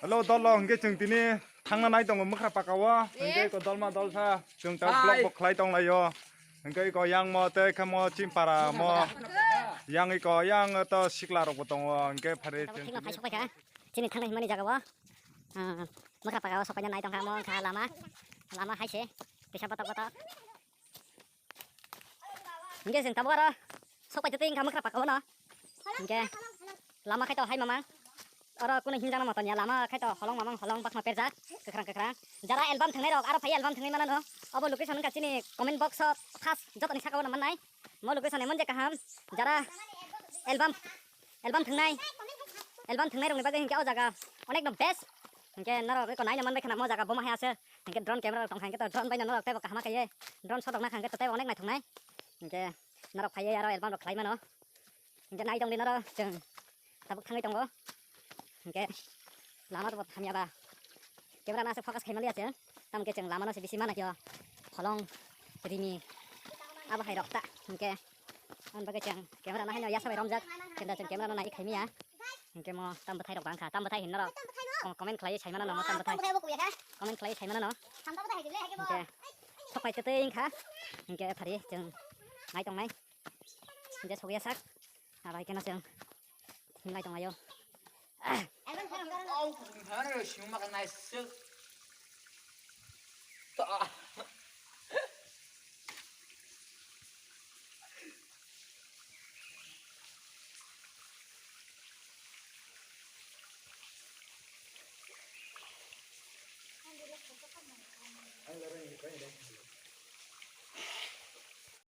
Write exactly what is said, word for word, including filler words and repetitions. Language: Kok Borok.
Hello dolo, hwnkhe chwng tini thangna nai tongo Mwkhra Paka o. Hwnkhe ko dolma dolsa chwng ta vlog bo khlai tong laio. Hwnkhe ko yang mo tei khe mo Chimpara mo. Yang iko yang to sikla rok bo tongo. Hwnkhe phari chwng thikno phai sok paikha. Chini thangnai hwnmani jaga o. Ah, Mwkhra Paka o sok paina nai tongkha mo wngkha lama. Lama hai se. Kisa botok botok. Hingke chwng tabuk aro sok pai twi wngkha Mwkhra Paka o no. Hingke lama khai to hai mamang. Oro kunu hinjakna moto ya lama khai to holong mamang holong bakma perjak kwkhwrang kwkhwrang. Jara album thangnai rok aro phai album thangnai mano no. Obo location wngkha chini comment box o first jotoni saka o no mannai. Mo location emon je kaham. Jara album Album thangnai, album thangnai rokni bagwi hinkhe o jaga onekno best. Hinkhe norok eko naina manbai khana mo jaga boma hai aswk. Hinkhe drone camera rok tongkha hinkhe to drone bai no norok teibo kaham khe drone shot rok nakha hinkhe to teibo onek naithoknai. Hinkhe norok phaiwi aro album rok khlai mano. Hinkhe nai tongdi norok chwng tabuk thangwi tongo. Hinkhe lama to hamya ba. Camera no aswk focus khaimaliya chwng. Tamokhe chwng lama no se bisi mana khe o holong rimi abo hai rok ta hinkhe. Ang bagwi chwng camera no haino yasa bai romjak. Kenda chwng camera no nai khaimia. Hinkhe mo tam bwthai rok bangkha. Tam bwthai hinno rok. Kom-, comment khlai sai mano no mo tam bwthai. Comment khlai sai mano no. Hinkhe sok pai tei wngkha. Hinkhe phari chwng nai tongnai. Hinkhe sogya sak. Abai keno chwng hinlai tonglaio.